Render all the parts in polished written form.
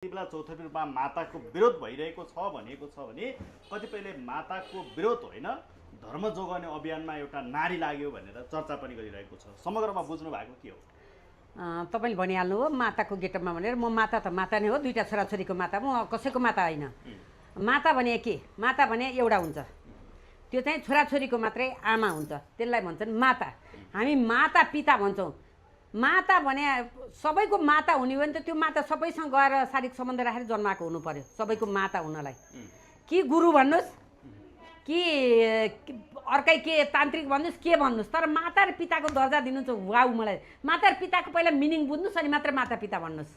बेला चौथो रूपमा माताको विरोध भइरहेको छ भने कतिपयले माताको विरोध होइन धर्म जोगाउने अभियानमा एउटा नारी लाग्यो भनेर चर्चा पनि गरिरहेको छ। समग्रमा बुझ्नु भएको के हो? तपाईले भनिहाल्नु हो माताको गेटअपमा भनेर। म माता त माता नै हो, दुईटा छोराछोरीको माता, म कसैको माता होइन। माता भने के? माता भने एउटा हुन्छ, त्यो चाहिँ छोराछोरीको मात्रै आमा हुन्छ, त्यसलाई भन्छन् माता। हामी माता पिता भन्छौँ। माता भने सबैको माता हुने हो भने त त्यो माता सबैसँग गएर शारीरिक सम्बन्ध राखेर जन्माएको हुनु पर्यो सबैको माता हुनलाई। कि गुरु भन्नुहोस् कि अर्कै के तान्त्रिक भन्नुहोस् के भन्नुहोस्, तर माता र पिताको दर्जा दिनुहुन्छ। वाउ, मलाई माता र पिताको पहिला मिनिङ बुझ्नुहोस् अनि मात्र माता पिता भन्नुहोस्।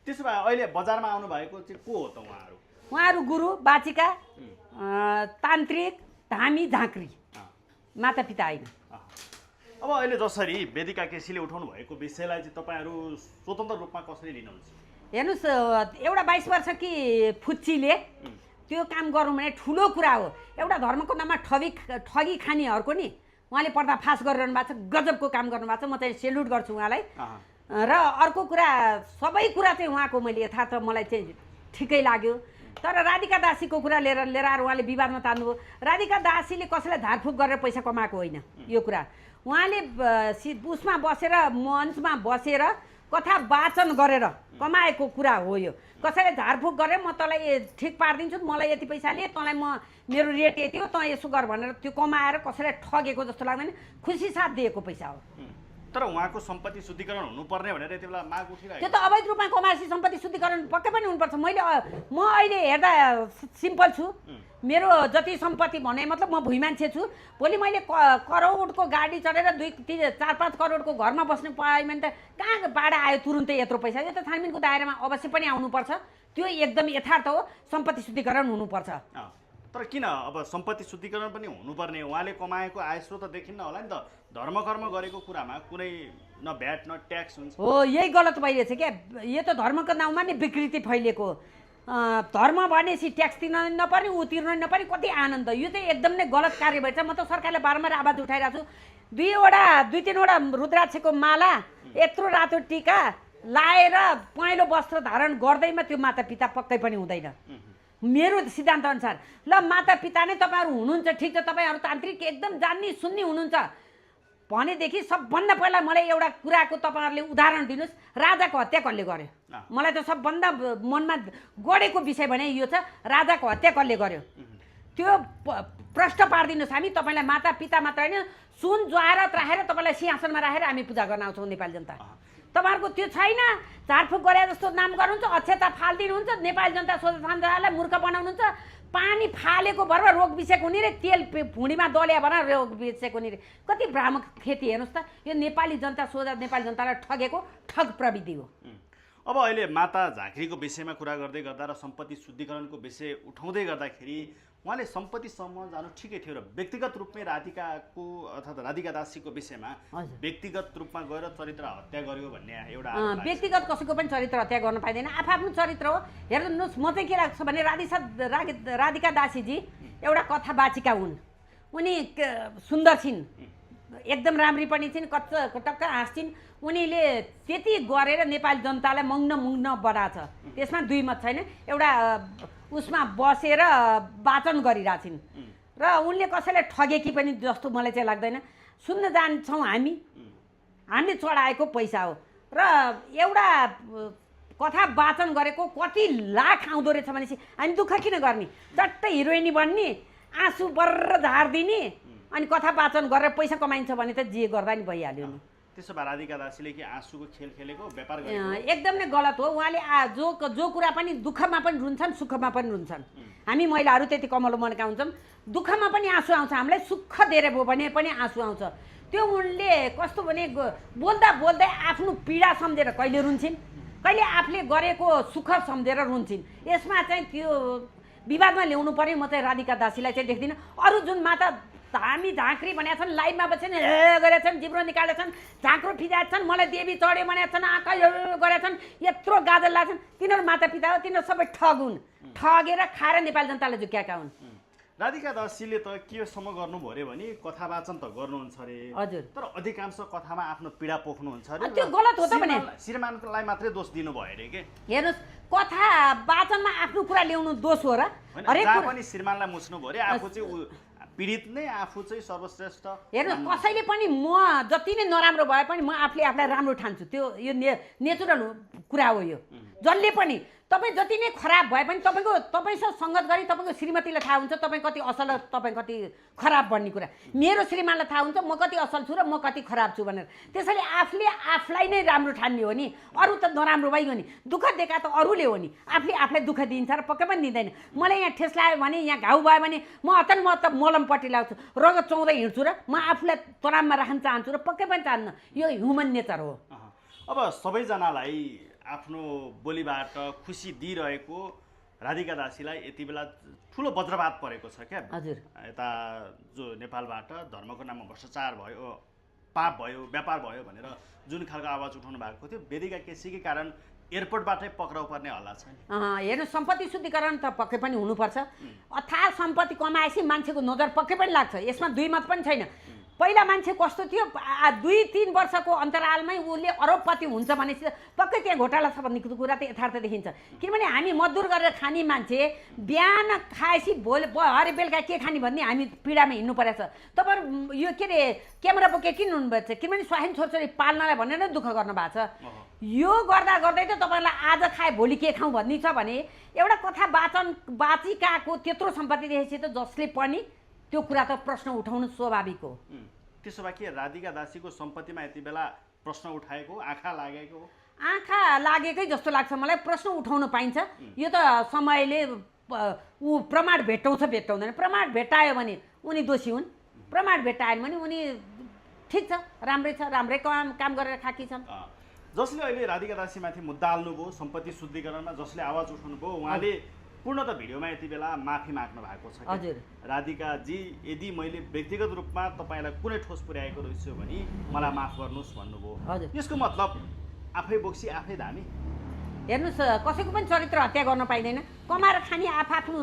त्यसो भए अहिले बजारमा आउनु भएको चाहिँ को हो त उहाँहरू? उहाँहरू गुरु, बाचिका, तान्त्रिक, धामी, झाँक्री, माता पिता होइन। अब अहिले जसरी वेदिका केसीले उठाउनु भएको विषयलाई चाहिँ तपाईँहरू स्वतन्त्र रूपमा कसरी लिनुहुन्छ? हेर्नुहोस्, एउटा 22 वर्ष कि फुच्चीले त्यो काम गर्नु भने ठुलो कुरा हो। एउटा धर्मको नाममा ठगी खानेहरूको नि उहाँले पर्दाफास गरिरहनु भएको छ, गजबको काम गर्नुभएको छ। म चाहिँ सेल्युट गर्छु उहाँलाई। र अर्को कुरा, सबै कुरा चाहिँ उहाँको मैले यथार्थ मलाई चाहिँ ठिकै लाग्यो। तर राधिका दासीको कुरा लिएर आएर उहाँले विवादमा तान्नुभयो। राधिका दासीले कसैलाई झारफुक गरेर पैसा कमाएको होइन यो कुरा। उहाँले उसमा बसेर मञ्चमा बसेर कथा वाचन गरेर कमाएको कुरा हो यो। कसैले झारफुक गरेर म तँलाई ठिक पारिदिन्छु, मलाई यति पैसा लिए, तँलाई म मेरो रेट यति हो, तँ यसो गर भनेर त्यो कमाएर कसैलाई ठगेको जस्तो लाग्दैन। खुसी साथ दिएको पैसा हो। तर उहाँको सम्पत्ति शुद्धिकरण हुनुपर्ने भनेर यति बेला माग उठिरहेको। त्यो त अवैध रूपमा कमाएपछि सम्पत्ति शुद्धिकरण पक्कै पनि हुनुपर्छ। म अहिले हेर्दा सिम्पल छु। मेरो जति सम्पत्ति भने मतलब म भुइँ मान्छे छु। भोलि मैले करोडको गाडी चढेर 2-3-4-5 करोडको घरमा बस्नु पाएँ भने त कहाँ बाढा आयो तुरुन्तै यत्रो पैसा? यो त छानबिनको दायरामा अवश्य पनि आउनुपर्छ। त्यो एकदम यथार्थ हो, सम्पत्ति शुद्धिकरण हुनुपर्छ। तर किन अब सम्पत्ति शुद्धिकरण पनि हुनुपर्ने? उहाँले कमाएको आय स्रोत देखिन्न होला नि त। धर्म कर्म गरेको कुरामा कुनै न भ्याट न ट्याक्स हुन्छ हो। यही गलत भइरहेछ क्या। यो त धर्मको नाउँमा नै विकृति फैलिएको। धर्म भनेपछि ट्याक्स तिर्न नपर्ने, ऊ तिर्न नपर्ने, कति आनन्द। यो चाहिँ एकदम नै गलत कार्य भएछ। म त सरकारले बारम्बार आवाज उठाइरहेको छु। 2-3वटा रुद्राक्षको माला, यत्रो रातो टिका लाएर पहेँलो वस्त्र धारण गर्दैमा त्यो माता पिता पक्कै पनि हुँदैन मेरो सिद्धान्त अनुसार। ल माता पिता नै तपाईँहरू हुनुहुन्छ, ठिक छ, तपाईँहरू तान्त्रिक एकदम जान्ने सुन्ने हुनुहुन्छ भनेदेखि सबभन्दा पहिला मलाई एउटा कुराको तपाईँहरूले उदाहरण दिनुहोस्। राजाको हत्या कसले गर्यो? मलाई त सबभन्दा मनमा गढेको विषय भने यो छ, राजाको हत्या कसले गर्यो? त्यो प्रश्न पारिदिनुहोस्। हामी तपाईँलाई माता पिता मात्र होइन, सुन ज्वारत राखेर तपाईँलाई सिंहासनमा राखेर हामी पूजा गर्न आउँछौँ नेपाली जनता। तपाईँहरूको त्यो छैन। झारफुक गरे जस्तो नाम गर्नुहुन्छ, अक्षता फालिदिनुहुन्छ, नेपाली जनता सोझालाई मूर्ख बनाउनुहुन्छ। पानी फालेको भरमा रोग बिसेको हुने रे, तेल भुँडीमा दलिया भएर रोग बिसेको हुने रे। कति भ्रामक खेती हेर्नुहोस् त। यो नेपाली जनता सोझा नेपाली जनतालाई ठगेको ठग प्रविधि हो। अब अहिले माता झाँक्रीको विषयमा कुरा गर्दै गर्दा र सम्पत्ति शुद्धिकरणको विषय उठाउँदै गर्दाखेरि उहाँले सम्पत्तिसम्म जानु ठिकै थियो र व्यक्तिगत रूपमै राधिकाको अर्थात् राधिका दासीको विषयमा व्यक्तिगत रूपमा गएर चरित्र हत्या गर्यो भन्ने एउटा व्यक्तिगत कसैको पनि चरित्र हत्या गर्न पाइँदैन। आफ्नो चरित्र हो। हेर्नुहोस्, म चाहिँ के लाग्छ भने राधिका दासीजी एउटा कथा वाचिका हुन्। उनी सुन्दर छिन्, एकदम राम्री पनि छिन्, टक्क हाँस्छिन्। उनीले त्यति गरेर नेपाली जनतालाई मग्न बनाछ। त्यसमा दुई मत छैन। एउटा उसमा बसेर वाचन गरिरहेछिन् र उनले कसैलाई ठगेकी पनि जस्तो मलाई चाहिँ लाग्दैन। सुन्न जान्छौँ हामीले चढाएको पैसा हो र एउटा कथा वाचन गरेको कति लाख आउँदो रहेछ भनेपछि हामी दुःख किन गर्ने? चट्टै हिरोइनी बन्ने, आँसु बर्र झारिदिने अनि कथा वाचन गरेर पैसा कमाइन्छ भने त जे गर्दा नि भइहाल्यो नि। त्यसो भए राधिका दासीले कि आँसुको खेल खेलेको, व्यापार गरेको एकदम नै गलत हो। उहाँले जो कुरा पनि दुःखमा पनि रुन्छन्, सुखमा पनि रुन्छन्। हामी महिलाहरू त्यति कमलो मनका हुन्छौँ। दुःखमा पनि आँसु आउँछ, हामीलाई सुख दिएर भयो भने पनि आँसु आउँछ। त्यो उनले कस्तो भने बोल्दा बोल्दै आफ्नो पीडा सम्झेर कहिले रुन्छन्, कहिले आफूले गरेको सुख सम्झेर रुन्छन्। यसमा चाहिँ त्यो विवादमा ल्याउनु पर्यो। म चाहिँ राधिका दासीलाई चाहिँ देख्दिनँ। अरू जुन माता हामी झाँक्री भनेका छन्, लाइभमा बसेर गरेका छन्, जिब्रो निकालेका छन्, झाँक्रो फिजाएका छन्, मलाई देवी चढ्यो भनेका छन्, आँखा गरेका छन्, यत्रो गाजल लाग्छन्, तिनीहरू माता पिता हो। तिनीहरू सबै ठग हुन्, ठगेर खाएर नेपाली जनतालाई झुक्याएका हुन्। राधिका दासीले त केसम्म गर्नुभयो अरे भने कथा वाचन त गर्नुहुन्छ अरे, हजुर। तर अधिकांश कथामा आफ्नो पीडा पोख्नुहुन्छ अरे। त्यो गलत हो त भने। श्रीमानलाई मात्रै दोष दिनुभयो अरे के? हेर्नुहोस्, कथा वाचनमा आफ्नो कुरा ल्याउनु दोष हो र? हैन, जहाँ पनि श्रीमानलाई मुछ्नुभयो अरे, आफू चाहिँ पीडित नै, आफू चाहिँ सर्वश्रेष्ठ। हेर्नुहोस्, कसैले पनि म जति नै नराम्रो भए पनि म आफूले आफूलाई राम्रो ठान्छु, त्यो यो नेचुरल कुरा हो यो। जसले पनि तपाईँ जति नै खराब भए पनि तपाईँसँग सङ्गत गरी तपाईँको श्रीमतीलाई थाहा हुन्छ तपाईँ कति असल र तपाईँ कति खराब भन्ने कुरा। मेरो श्रीमानलाई थाहा हुन्छ म कति असल छु र म कति खराब छु भनेर। त्यसैले आफूले आफूलाई नै राम्रो ठान्ने हो नि, अरू त नराम्रो भइगयो नि। दुःख दिएका त अरूले हो नि, आफूले आफूलाई दुःख दिन्छ र पक्कै पनि दिँदैन। मलाई यहाँ ठेस लाग्यो भने, यहाँ घाउ भयो भने म त मलमपट्टि लाउँछु, रगत चौँदै हिँड्छु र म आफूलाई तनावमा राख्न चाहन्छु र पक्कै पनि चाहन्न। यो ह्युमन नेचर हो। अब सबैजनालाई आफ्नो बोलीबाट खुसी दिइरहेको राधिका दासीलाई यति बेला ठुलो वज्रपात परेको छ क्या। हजुर। यता जो नेपालबाट धर्मको नाममा भ्रष्टाचार भयो, पाप भयो, व्यापार भयो भनेर जुन खालको आवाज उठाउनु भएको थियो, वेदिका केसीकै कारण एयरपोर्टबाटै पक्राउ पर्ने हल्ला छ नि। हेर्नु, सम्पत्ति शुद्धिकरण त पक्कै पनि हुनुपर्छ। अथाह सम्पत्ति कमाएपछि मान्छेको नजर पक्कै पनि लाग्छ, यसमा दुई मत पनि छैन। पहिला मान्छे कस्तो थियो, 2-3 वर्षको अन्तरालमै उसले अरबपति हुन्छ भनेपछि पक्कै त्यहाँ घोटाला छ भन्ने कुरा त यथार्थ देखिन्छ। किनभने हामी मजदुर गरेर खाने मान्छे बिहान खाएपछि हरे बेलुका के खाने भन्ने हामी पीडामा हिँड्नु परेछ। तपाईँहरू यो के अरे क्यामेरा बोकेर किन हुनुभएको छ? किनभने स्वाइन छोरछोरी पाल्नलाई भनेर नै दुःख गर्नु भएको छ। यो गर्दा गर्दै त तपाईँलाई आज खाए भोलि के खाउँ भन्ने छ भने एउटा कथा वाचिकाको त्यत्रो सम्पत्ति देखेपछि त जसले पनि त्यो कुरा त प्रश्न उठाउनु स्वाभाविक हो। त्यसो भए के राधिका दासीको सम्पत्तिमा यति बेला प्रश्न उठाएको, आँखा लागेको? आँखा लागेकै जस्तो लाग्छ मलाई। प्रश्न उठाउन पाइन्छ, यो त समयले प्रमाण भेट्टाउँदैन। प्रमाण भेट्टायो भने उनी दोषी हुन्, प्रमाण भेट्टाएन भने उनी ठिक छ, राम्रै काम गरेर खाकी छन्। जसले अहिले राधिका दासीमाथि मुद्दा हाल्नुभयो सम्पत्ति शुद्धिकरणमा, जसले आवाज उठाउनुभयो, उहाँले पूर्णत भिडियोमा यति बेला माफी माग्नु भएको छ। हजुर। राधिकाजी, यदि मैले व्यक्तिगत रूपमा तपाईँलाई कुनै ठोस पुर्याएको रहेछु भने मलाई माफ गर्नुहोस् भन्नुभयो। हजुर। यसको मतलब आफै बोक्सी आफै धामी? हेर्नुहोस्, कसैको पनि चरित्र हत्या गर्न पाइँदैन। कमाएर खाने आफ्नो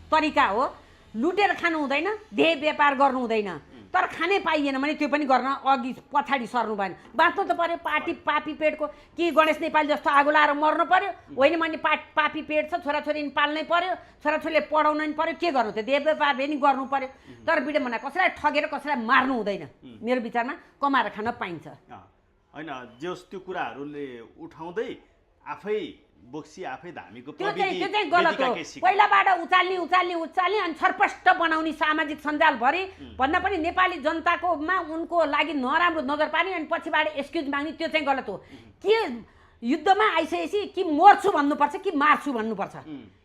तरिका हो, लुटेर खानु हुँदैन, देह व्यापार गर्नु हुँदैन। तर खानै पाइएन भने त्यो पनि गर्न अघि पछाडि सर्नु भएन। बाँच्नु त पर्यो। पापी पेटको कि गणेश नेपाली जस्तो आगो लाएर मर्नु पर्यो? होइन, मैले पापी पेट छ, छोराछोरी पाल्नै पर्यो, छोराछोरीले पढाउनु नि पर्यो, के गर्नु त? देह व्यापार पनि गर्नु पर्यो। तर विडम्बना कसैलाई ठगेर कसैलाई मार्नु हुँदैन। मेरो विचारमा कमाएर खान पाइन्छ। होइन, जस त्यो कुराहरूले उठाउँदै आफै बोक्सी आफै धामीको त्यो चाहिँ गलत हो। पहिलाबाट उचाल्ने अनि छरपष्ट बनाउने सामाजिक सञ्जालभरि भन्दा पनि नेपाली जनताकोमा उनको लागि नराम्रो नजर पार्ने अनि पछिबाट एक्सक्युज माग्ने, त्यो चाहिँ गलत हो। के युद्धमा आइसकेपछि कि मर्छु भन्नुपर्छ कि मार्छु भन्नुपर्छ?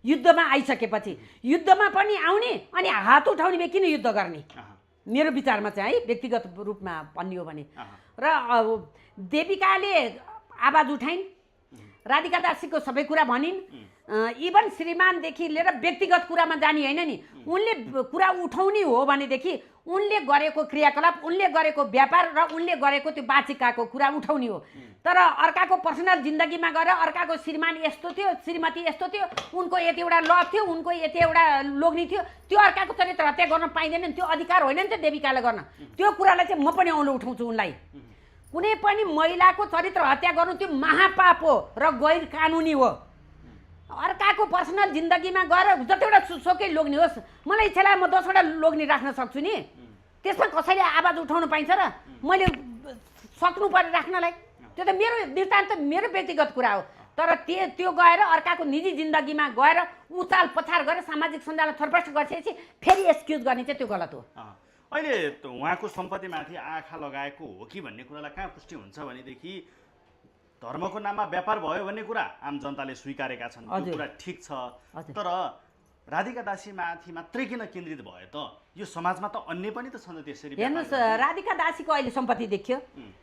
युद्धमा आइसकेपछि युद्धमा पनि आउने अनि हात उठाउने भए किन युद्ध गर्ने? मेरो विचारमा चाहिँ है, व्यक्तिगत रूपमा भन्ने हो भने। र देविकाले आवाज उठाइन्, राधिका दासीको सबै कुरा भनिन्, इभन श्रीमानदेखि लिएर व्यक्तिगत कुरामा जाने होइन नि। उनले कुरा उठाउने हो भनेदेखि उनले गरेको क्रियाकलाप, उनले गरेको व्यापार र उनले गरेको त्यो वाचिकाको कुरा उठाउने हो। तर अर्काको पर्सनल जिन्दगीमा गएर अर्काको श्रीमान यस्तो थियो, श्रीमती यस्तो थियो, उनको यतिवटा लभ थियो, उनको यतिवटा लोग्नी थियो, त्यो अर्काको चरित्र हत्या गर्न पाइँदैन नि। त्यो अधिकार होइन नि त देविकाले गर्न। त्यो कुरालाई चाहिँ म पनि औँलो उठाउँछु उनलाई। कुनै पनि महिलाको चरित्र हत्या गर्नु त्यो महापाप हो र गैर कानुनी हो। अर्काको पर्सनल जिन्दगीमा गएर जतिवटा सुसोकै लोग्नी होस्, मलाई इच्छा लाग्यो म 10वटा लोग्नी राख्न सक्छु नि, त्यसमा कसैले आवाज उठाउनु पाइन्छ र? मैले सक्नु पर्यो राख्नलाई। त्यो त मेरो नितान्त मेरो व्यक्तिगत कुरा हो। तर त्यो गएर अर्काको निजी जिन्दगीमा गएर उचाल पछार गरेर सामाजिक सञ्जालमा छरपष्ट गरिसकेपछि फेरि एक्सक्युज गर्ने चाहिँ त्यो गलत हो। अहिले उहाँको सम्पत्तिमाथि आँखा लगाएको हो कि भन्ने कुरालाई कहाँ पुष्टि हुन्छ भनेदेखि धर्मको नाममा व्यापार भयो भन्ने कुरा आम जनताले स्वीकारेका छन्, त्यो कुरा ठिक छ। तर राधिका दासीमाथि मात्रै किन केन्द्रित भयो त? यो समाजमा त अन्य पनि त छन् त्यसरी। हेर्नुहोस्, राधिका दासीको अहिले सम्पत्ति देखियो,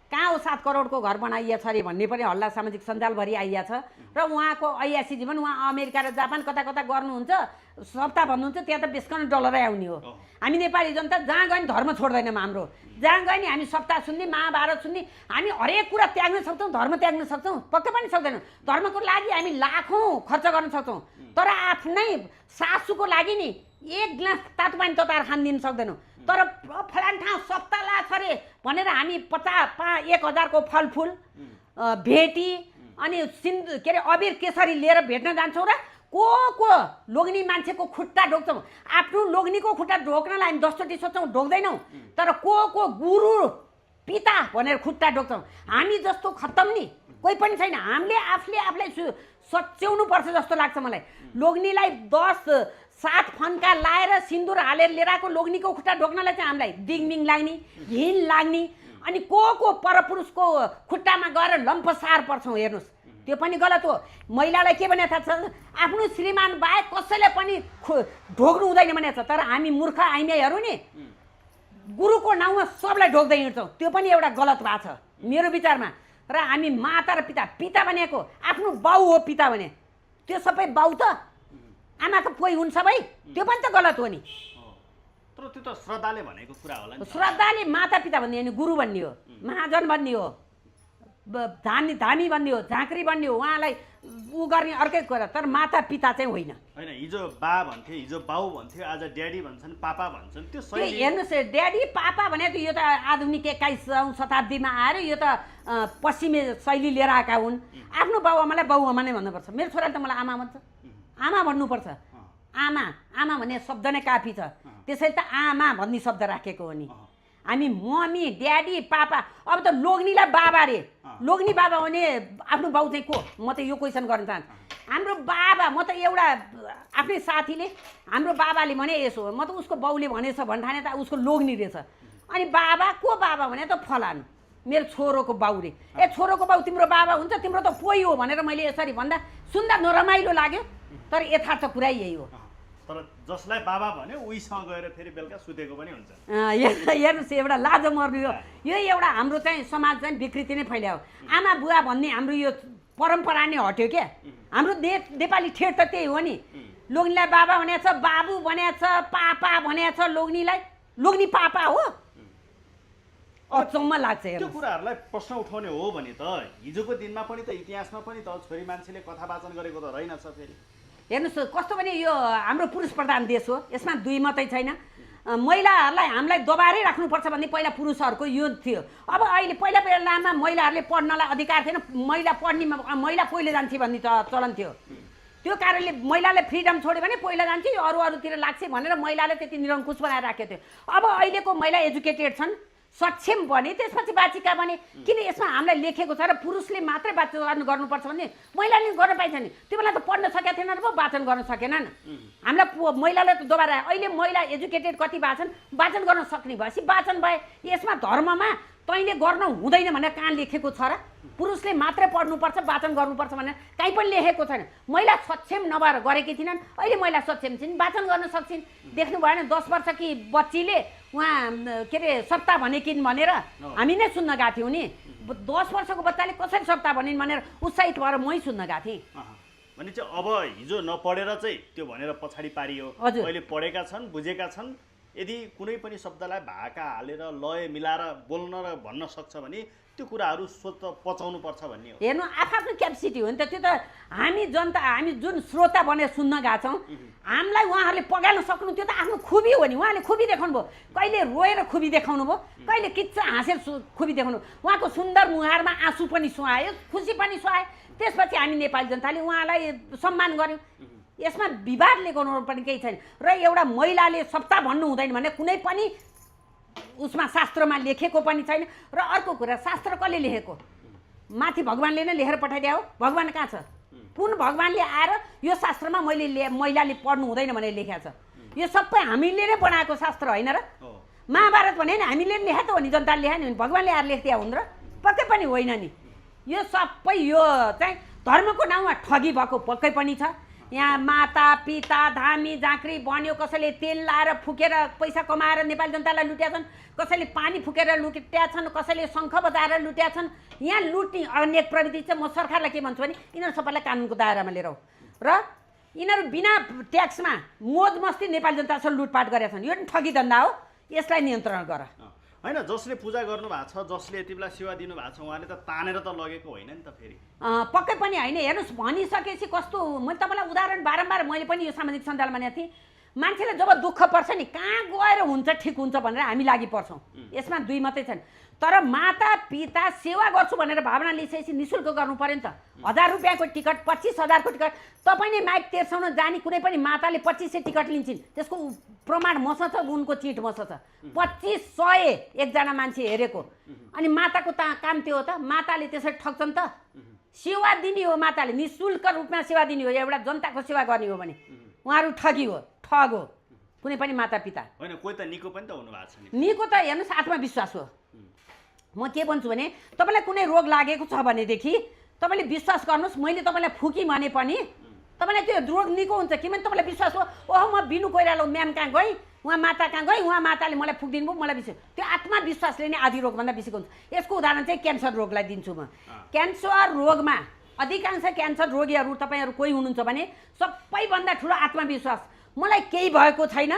कहाँ हो 7 करोडको घर बनाइया छ अरे भन्ने पनि हल्ला सामाजिक सञ्जालभरि आइया छ। र उहाँको ऐयासी जीवन, उहाँ अमेरिका र जापान कता कता गर्नुहुन्छ, सप्ताह भन्नुहुन्छ, त्यहाँ त बेसकन डलरै आउने हो। हामी नेपाली जनता जहाँ गयो नि धर्म छोड्दैनौँ हाम्रो। जहाँ गयो नि हामी सप्ताह सुन्ने, महाभारत सुन्ने, हामी हरेक कुरा त्याग्न सक्छौँ, धर्म त्याग्न सक्छौँ? पक्कै पनि सक्दैनौँ। धर्मको लागि हामी लाखौँ खर्च गर्न सक्छौँ, तर आफ्नै सासूको लागि नि एक गिलास तातो पानी तताएर खान दिन सक्दैनौँ। तर फलान ठाउँ सप्ताह लाग्छ अरे भनेर हामी 1000 को फलफुल भेटी अनि के अरे अबिर केसरी लिएर भेट्न जान्छौँ र को लोग्नी मान्छेको खुट्टा ढोक्छौँ। आफ्नो लोग्नीको खुट्टा ढोक्नलाई हामी 10 चोटि सोच्छौँ, ढोक्दैनौँ। तर को गुरु पिता भनेर खुट्टा ढोक्छौँ। हामी जस्तो खत्तम नि कोही पनि छैन। हामीले आफूलाई सच्याउनु पर्छ जस्तो लाग्छ मलाई। लोग्नीलाई 10-7 फन्का लाएर सिन्दुर हालेर लिएर आएको लोग्नीको खुट्टा ढोक्नलाई चाहिँ हामीलाई दिङमिङ लाग्ने, घिन लाग्ने। अनि को परपुरुषको खुट्टामा गएर लम्पसार पर्छौँ। हेर्नुहोस्, त्यो पनि गलत हो। महिलालाई के भने थाहा छ, आफ्नो श्रीमान बाहेक कसैले पनि ढोक्नु हुँदैन भनेको छ। तर हामी मूर्ख आइमाईहरू नि गुरुको नाउँमा सबलाई ढोक्दै हिँड्छौँ। त्यो पनि एउटा गलत भएको छ मेरो विचारमा। र हामी माता र पिता भनेको आफ्नो बाउ हो। पिता भने त्यो सबै बाउ त आमाको पोइ हुन् सबै, त्यो पनि त गलत हो नि। तर त्यो त श्रद्धाले भनेको कुरा होला नि। श्रद्धाले माता पिता भन्ने होइन, गुरु भन्ने हो, महाजन भन्ने हो, धामी भन्ने हो, झाँक्री भन्ने हो। उहाँलाई ऊ गर्ने अर्कै कुरा। तर माता पिता चाहिँ होइन। हिजो बा भन्थे, हिजो बाउ भन्थ्यो, आज ड्याडी भन्छन्, पापा भन्छन्। त्यो सही हेर्नुहोस्, ड्याडी पापा भनेको यो त आधुनिक 21औं शताब्दीमा आएर यो त पश्चिमी शैली लिएर आएका हुन्। आफ्नो बाउ आमालाई बाउ आमा नै भन्नुपर्छ। मेरो छोराले त मलाई आमा भन्छ, आमा भन्नुपर्छ। आमा भन्ने शब्द नै काफी छ। त्यसैले त आमा भन्ने शब्द राखेको हो नि। हामी मम्मी ड्याडी पापा। अब त लोग्नीलाई बाबा रे, लोग्नी बाबा भने आफ्नो बाउ चाहिँ को? म त यो क्वेसन गर्न चाहन्छु। हाम्रो बाबा, म त एउटा आफ्नै साथीले हाम्रो बाबाले भने यसो हो, म त उसको बाउले भनेछ भन्ठाने त उसको लोग्नी रहेछ। अनि बाबा को बाबा भने त फलानु मेरो छोरोको बाउ रे। छोरोको बाउ तिम्रो बाबा हुन्छ, तिम्रो त पोइ हो भनेर मैले यसरी भन्दा सुन्दा नरमाइलो लाग्यो। तर यथार्थ कुरा यही हो। तर जसलाई बाबा भन्यो उहीसँग गएर फेरि बेलुका सुतेको पनि हुन्छ। हेर्नुहोस्, एउटा लाज मर्नु हो। यो एउटा हाम्रो चाहिँ समाज चाहिँ विकृति नै फैलायो। आमा बुवा भन्ने हाम्रो यो परम्परा नै हट्यो क्या। हाम्रो नेपाली ठेट त त्यही हो नि। लोग्नीलाई बाबा भनेछ, बाबु भनेछ, पापा भनेछ। लोग्नी पापा हो। अचम्म लाग्छ। त्यो कुराहरूलाई प्रश्न उठाउने हो भने त हिजोको दिनमा पनि त इतिहासमा पनि त छोरी मान्छेले कथा वाचन गरेको त रहेनछ। फेरि हेर्नुहोस् कस्तो भने यो हाम्रो पुरुष प्रधान देश हो। यसमा दुई मात्रै छैन। महिलाहरूलाई हामीलाई दबाएरै राख्नुपर्छ भन्ने पहिला पुरुषहरूको यो थियो। अब अहिले पहिला बेलामा महिलाहरूले पढ्नलाई अधिकार थिएन। महिला पहिले जान्छे भन्ने चलन थियो। त्यो कारणले महिलाले फ्रिडम छोड्यो भने पहिला जान्छ, अरूतिर लाग्छ भनेर महिलाले त्यति निरङ्कुश बनाएर राखेको थियो। अब अहिलेको महिला एजुकेटेड छन्, सक्षम बने, त्यसपछि बाचिका बने। किन यसमा हामीलाई लेखेको छ र पुरुषले मात्रै वाचन गर्नुपर्छ भन्ने महिलाले गर्न पाइन्छ नि। त्यो बेला त पढ्न सकेका थिएनन् र वाचन गर्न सकेनन्। हामीलाई महिलालाई त दोबारा अहिले महिला एजुकेटेड कति वाचन गर्न सक्ने भएपछि वाचन भए। यसमा धर्ममा तैँले गर्न हुँदैन भनेर कहाँ लेखेको छ र? पुरुषले मात्रै पढ्नुपर्छ वाचन गर्नुपर्छ भनेर कहीँ पनि लेखेको छैन। महिला सक्षम नभएर गरेकी थिइनन्, अहिले महिला सक्षम छिन्, वाचन गर्न सक्छिन्। देख्नु भएन 10 वर्षकी बच्चीले उहाँ के अरे सप्ताह भनेकिन् भनेर हामी नै सुन्न गएको थियौँ नि। 10 वर्षको बच्चाले कसरी सप्ताह भनिन् भनेर उत्साहित भएर मै सुन्न गएको थिएँ। भने चाहिँ अब हिजो नपढेर चाहिँ त्यो भनेर पछाडि पारियो। अहिले पढेका छन्, बुझेका छन्। यदि कुनै पनि शब्दलाई भाका हालेर लय मिलाएर बोल्न र भन्न सक्छ भने त्यो कुराहरू पचाउनु पर्छ भन्ने हो। हेर्नु, आफ्नो क्यापेसिटी हो नि त। त्यो त हामी जनता, हामी जुन श्रोता बनेर सुन्न गएको छौँ, हामीलाई उहाँहरूले पगाल्न सक्नु त्यो त आफ्नो खुबी हो नि। उहाँले खुबी देखाउनु भयो। कहिले रोएर खुबी देखाउनु भयो, कहिले किच्चा हाँसेर खुबी देखाउनु। उहाँको सुन्दर मुहारमा आँसु पनि सुहायो, खुसी पनि सुहायो। त्यसपछि हामी नेपाली जनताले उहाँलाई सम्मान गर्यौँ। यसमा विवादले गर्नु पनि केही छैन। र एउटा महिलाले सप्ताह भन्नु हुँदैन भने कुनै पनि उसमा शास्त्रमा लेखेको पनि छैन। र अर्को कुरा, शास्त्र कसले लेखेको? माथि भगवान्ले नै लेखेर पठाइदिया हो। भगवान् कहाँ छ? कुन भगवान्ले आएर यो शास्त्रमा महिलाले पढ्नु हुँदैन भनेर लेखेको छ? यो सबै हामीले नै बनाएको शास्त्र होइन र? महाभारत भने नि हामीले लेखे त हो नि, जनताले लेखे नि, भगवान्ले आएर लेखिदिया हुन् र? पक्कै पनि होइन नि। यो सबै यो चाहिँ धर्मको नाउँमा ठगी भएको पक्कै पनि छ। यहाँ माता पिता धामी झाँक्री बन्यो, कसैले तेल लाएर फुकेर पैसा कमाएर नेपाली जनतालाई लुट्या छन्, कसैले पानी फुकेर लुट्या छन्, कसैले शङ्ख बजाएर लुट्या छन्। यहाँ लुट्ने अनेक प्रविधि चाहिँ म सरकारलाई के भन्छु भने यिनीहरू सबैलाई कानुनको दायरामा लिएर र यिनीहरू बिना ट्याक्समा मोज मस्ती नेपाली जनतासँग लुटपाट गरेका छन्। यो पनि ठगी धन्दा हो। यसलाई नियन्त्रण गर। होइन, जसले पूजा गर्नु भएको छ, जसले यति बेला सेवा दिनु भएको छ, उहाँले त तानेर त लगेको होइन नि त। फेरि पक्कै पनि होइन। हेर्नुहोस्, भनिसकेपछि कस्तो, मैले तपाईँलाई उदाहरण बारम्बार मैले पनि यो सामाजिक सञ्जालमा भनेको थिएँ। मान्छेले जब दुःख पर्छ नि कहाँ गएर हुन्छ ठिक हुन्छ भनेर हामी लागि पर्छौँ। यसमा दुई मात्रै छन्। तर माता पिता सेवा गर्छु भनेर भावना लिइसकेपछि निःशुल्क गर्नु पर्यो नि त। 1000 रुपियाँको टिकट 25,000 को टिकट तपाईँले माइक तेर्साउन जाने कुनै पनि माताले 2500 टिकट लिन्छन्। त्यसको प्रमाण मसँग छ, उनको चिट मसँग छ। 2500 एकजना मान्छे हेरेको। अनि माताको काम त्यो हो त? माताले त्यसरी ठग्छन् त? सेवा दिने हो माताले, निःशुल्क रूपमा सेवा दिने हो। एउटा जनताको सेवा गर्ने हो भने उहाँहरू ठगी हो, ठग हो कुनै पनि माता पिता होइन। कोही त निको पनि त हुनु भएको छ नि। निको त हेर्नुहोस् आत्मविश्वास हो। म के भन्छु भने तपाईँलाई कुनै रोग लागेको छ भनेदेखि तपाईँले विश्वास गर्नुहोस्, मैले तपाईँलाई फुकी भने पनि तपाईँलाई त्यो रोग निको हुन्छ। किनभने तपाईँलाई विश्वास हो, ओहो म बिनु कोइराला म्याम कहाँ गएँ, उहाँ माता कहाँ गएँ, उहाँ माताले मलाई फुकिदिनु भयो, मलाई विश्वास। त्यो आत्मविश्वासले नै आदि रोगभन्दा बेसीको हुन्छ। यसको उदाहरण चाहिँ क्यान्सर रोगलाई दिन्छु म। क्यान्सर रोगमा अधिकांश क्यान्सर रोगीहरू तपाईँहरू कोही हुनुहुन्छ भने सबैभन्दा ठुलो आत्मविश्वास, मलाई केही भएको छैन,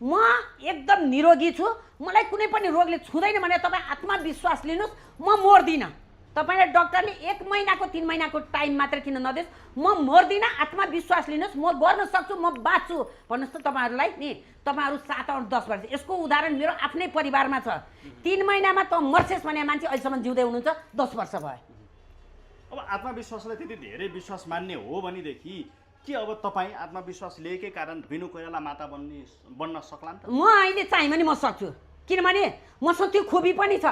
म एकदम निरोगी छु, मलाई कुनै पनि रोगले छुँदैन भने तपाईँ आत्मविश्वास लिनुहोस्, म मर्दिनँ। तपाईँले डक्टरले 1 महिनाको 3 महिनाको टाइम मात्र किन नदियोस्, म मर्दिनँ, आत्मविश्वास लिनुहोस्, म गर्न सक्छु, म बाँच्छु भन्नुहोस् त तपाईँहरूलाई नि। तपाईँहरू 7 और 10 वर्ष, यसको उदाहरण मेरो आफ्नै परिवारमा छ। 3 महिनामा त मर्छेस् भने मान्छे अहिलेसम्म जिउँदै हुनुहुन्छ, 10 वर्ष भयो। अब आत्मविश्वासलाई त्यति धेरै विश्वास मान्ने हो भनेदेखि के अब तपाईँ आत्मविश्वास लिएकै कारण बिनु कोइराला माता बन्न सक्ला नि त? म अहिले चाहियो भने म सक्छु, किनभने मसँग त्यो खुबी पनि छ।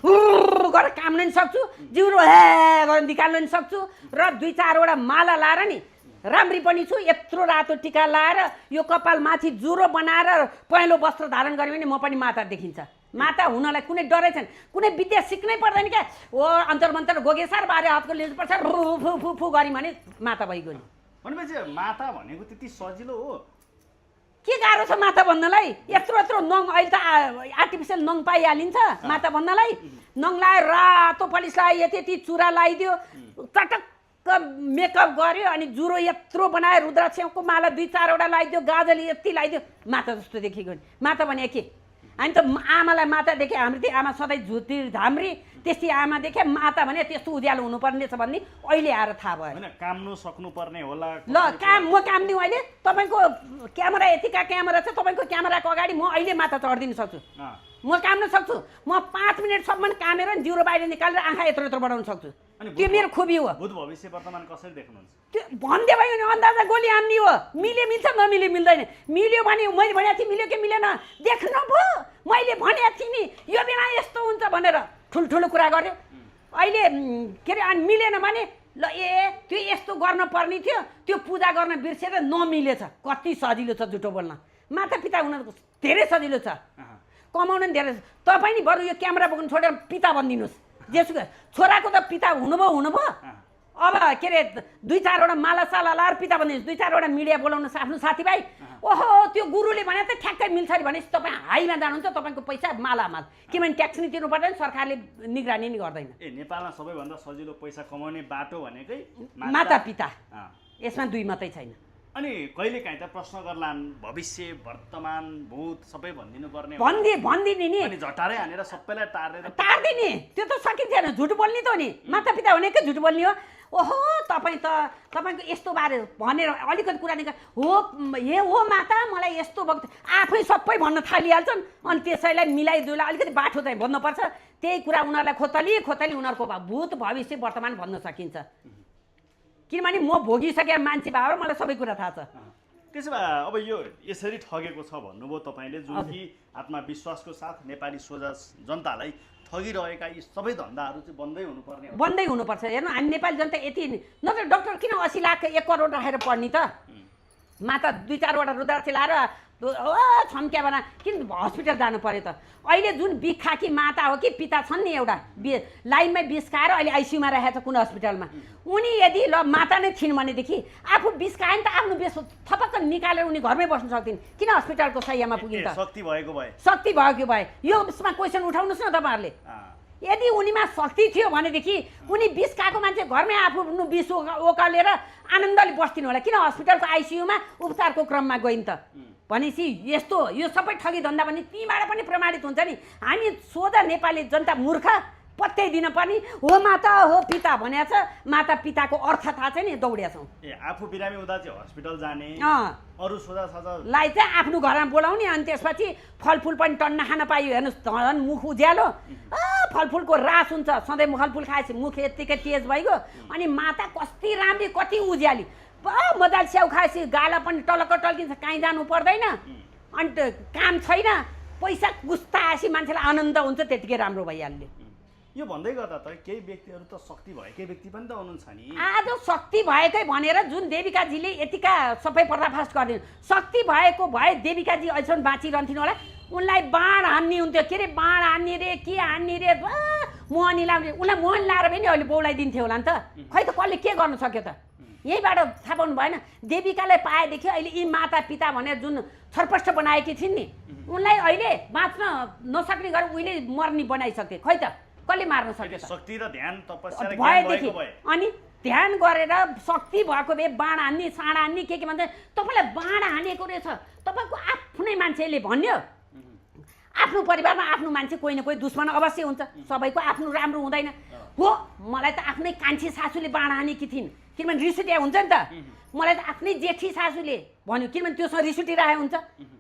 गरेर काम पनि सक्छु, जिउरो हे गरेर निकाल्न पनि सक्छु, र 2-4 वटा माला लाएर नि राम्री पनि छु। यत्रो रातो टिका लाएर यो कपाल माथि जुरो बनाएर पहेँलो वस्त्र धारण गऱ्यो भने म पनि माता देखिन्छ। माता हुनलाई कुनै डरै छैन, कुनै विद्या सिक्नै पर्दैन क्या। ओ अन्तर मन्तर गोगेसार बारे हातको लिनुपर्छ, फु फु फु गऱ्यो भने माता भइगयो नि। भनेपछि माता भनेको त्यति सजिलो हो? के गाह्रो छ माता भन्नलाई? यत्रो नङ, अहिले त आर्टिफिसियल नङ पाइहालिन्छ माता भन्नलाई। नङ लायो, रातो पलिस लायो, यति चुरा लगाइदियो, चटक्क मेकअप गर्यो, अनि जुरो यत्रो बनायो, रुद्राक्षको माला 2-4 वटा लगाइदियो, गाजल यति लगाइदियो, माता जस्तो देखिगयो नि। माता भने के? हामी त आमालाई माता देखे, हाम्रो त्यो आमा सधैँ झुटी झाम्री, त्यस्तै आमा देखे माता भने त्यस्तो उज्यालो हुनुपर्ने छ भन्ने अहिले आएर थाहा भयो। होइन, काम्नु सक्नुपर्ने होला। ल म काम दिउँ अहिले। तपाईँको क्यामेरा यतिका क्यामेरा छ, तपाईँको क्यामेराको अगाडि म अहिले माता चढिदिन सक्छु, म काम्न सक्छु। म 5 मिनटसम्म कामेर जिउरो बाहिर निकालेर आँखा यत्रो बनाउन सक्छु। त्यो मेरो खुबी हो। भूत भविष्य वर्तमान कसरी देख्नुहुन्छ? त्यो भन्दै भयो नि, अन्दाजा गोली हान्ने हो। मिल्छ, नमिले मिल्दैन। मिल्यो भने मैले भनेको थिएँ, मिल्यो कि मिलेन देख्नु भयो। मैले भनेको थिएँ नि यो बेला यस्तो हुन्छ भनेर, ठुल्ठुलो कुरा गर्यो। अहिले के अरे अनि मिलेन भने ल त्यो यस्तो गर्न पर्ने थियो, त्यो पूजा गर्न बिर्सेर नमिलेछ। कति सजिलो छ झुटो बोल्न। माता पिता हुन धेरै सजिलो छ, कमाउन नि धेरै। तपाईँ नि बरु यो क्यामेरा बोक्नु छोडेर पिता भनिदिनुहोस्। जेसुकै छोराको त पिता हुनुभयो। अब के अरे 2-4 वटा माला साला लाएर पिता भनिदिनुहोस्, 2-4 वटा मिडिया बोलाउनुहोस् आफ्नो साथीभाइ। ओहो त्यो गुरुले भने त ठ्याक्कै मिल्छ अरे भनेपछि तपाईँ हाईमा जानुहुन्छ, तपाईँको पैसा मालामाल। किनभने ट्याक्स नि तिर्नु पर्दैन, सरकारले निगरानी नि गर्दैन। नेपालमा सबैभन्दा सजिलो पैसा कमाउने बाटो भनेकै माता पिता। यसमा दुई मात्रै छैन। अनि कहिले काहीँ त प्रश्न गर्लान्, भविष्य वर्तमान भूत सबै भनिदिनु पर्ने? भनिदिने नि, अनि झटारै हानेर सबैलाई टार्दिने। त्यो त सकिन्छ, झुट बोल्ने त हो नि। माता पिता भनेकै झुट बोल्ने हो। ओहो तपाईँको यस्तो बारे भनेर अलिकति कुरा निकाल हो, हे हो माता मलाई यस्तो भएको आफै सबै भन्न थालिहाल्छन्। अनि त्यसैलाई मिलाइदुला अलिकति बाठो चाहिँ भन्नुपर्छ। त्यही कुरा उनीहरूलाई खोतली उनीहरूको भूत भविष्य वर्तमान भन्न सकिन्छ। किनभने म भोगिसकेँ मान्छे भएर मलाई सबै कुरा थाहा छ। त्यसो भए अब यो यसरी ठगेको छ भन्नुभयो तपाईँले, जुन कि आत्मविश्वासको साथ नेपाली सोझा जनतालाई ठगिरहेका यी सबै धन्दाहरू चाहिँ बन्दै हुनुपर्छ। हेर्नु हामी नेपाली जनता यति नत्र डक्टर किन 80 लाख 1 करोड राखेर पढ्ने त? माता 2-4 वटा रुद्राक्ष लाएर छम्क्या बना किन हस्पिटल जानु पर्यो त? अहिले जुन बिख खाकी माता हो कि पिता छन् नि, एउटा लाइनमै बिस खाएर अहिले आइसियुमा राखेको छ कुनै हस्पिटलमा। उनी यदि ल माता नै थिइन् भनेदेखि आफू बिस खायो नि त आफ्नो बिस थपक्क निकालेर उनी घरमै बस्न सक्थिन्। किन हस्पिटलको सयमा पुगिन् त? शक्ति भएको भए यो यसमा क्वेसन उठाउनुहोस् न तपाईँहरूले। यदि उनीमा शक्ति थियो भनेदेखि उनी बिस खाएको मान्छे घरमै आफ्नो बिस ओकालेर आनन्दले बस्थिन् होला। किन हस्पिटलको आइसियुमा उपचारको क्रममा गइन् त? भनेपछि यस्तो यो सबै ठगी धन्दा भने तीबाट पनि प्रमाणित हुन्छ नि। हामी सोझा नेपाली जनता मूर्ख, पत्याइदिन पनि हो माता हो पिता भनेको छ, माता पिताको अर्थ थाहा छैन दौडिया छौँ। आफू बिरामी हुँदा चाहिँ हस्पिटल जाने, अरू सोझा लाई चाहिँ आफ्नो घरमा बोलाउने, अनि त्यसपछि फलफुल पनि टन्न खान पाइयो। हेर्नुहोस् झन् मुख उज्यालो, फलफुलको रास हुन्छ, सधैँ फलफुल खाएपछि मुख यत्तिकै तेज भइगयो। अनि माता कति राम्री कति उज्याली, मजाले स्याउ खाएपछि गाला पनि टलक्क टल्किन्छ, कहीँ जानु पर्दैन, अनि काम छैन, पैसा गुस्ता आएपछि मान्छेलाई आनन्द हुन्छ, त्यतिकै राम्रो भइहाल्यो। यो भन्दै गर्दा त केही व्यक्तिहरू त शक्ति भएकै व्यक्ति पनि त हुनुहुन्छ नि। आज शक्ति भएकै भनेर जुन देविकाजीले यतिका सबै पर्दाफास गरिदिनु, शक्ति भएको भए देविकाजी अहिलेसम्म बाँचिरहन्थिन् होला। उनलाई बाण हान्ने हुन्थ्यो, के अरे बाण हान्ने रे के हान्ने रे, मोहनी लाउने, उसलाई मोहन लाएर पनि अहिले बौलाइदिन्थ्यो होला नि त। खै त कसले के गर्न सक्यो त, यहीँबाट थाहा पाउनु भएन। देविकालाई पाएदेखि अहिले यी माता पिता भनेर जुन छरपष्ट बनाएकी थिइन् नि, उनलाई अहिले बाँच्न नसक्ने गरेर उहिले मर्नी बनाइसके। खै त कसले मार्न सक्यो त? शक्ति र ध्यान तपस्या भएदेखि अनि ध्यान गरेर शक्ति भएको भए बाण हान्ने साँड हान्ने के भन्छ, तपाईँलाई बाण हानेको रहेछ तपाईँको आफ्नै मान्छेले भन्यो। आफ्नो परिवारमा आफ्नो मान्छे कोही न कोही दुश्मन अवश्य हुन्छ, सबैको आफ्नो राम्रो हुँदैन हो। मलाई त आफ्नै कान्छी सासूले बाण हानेकी थिइन्, किनभने रिस उठ्या हुन्छ नि त। मलाई त आफ्नै जेठी सासूले भन्यो, किनभने त्योसँग रिस उठिरहेको हुन्छ।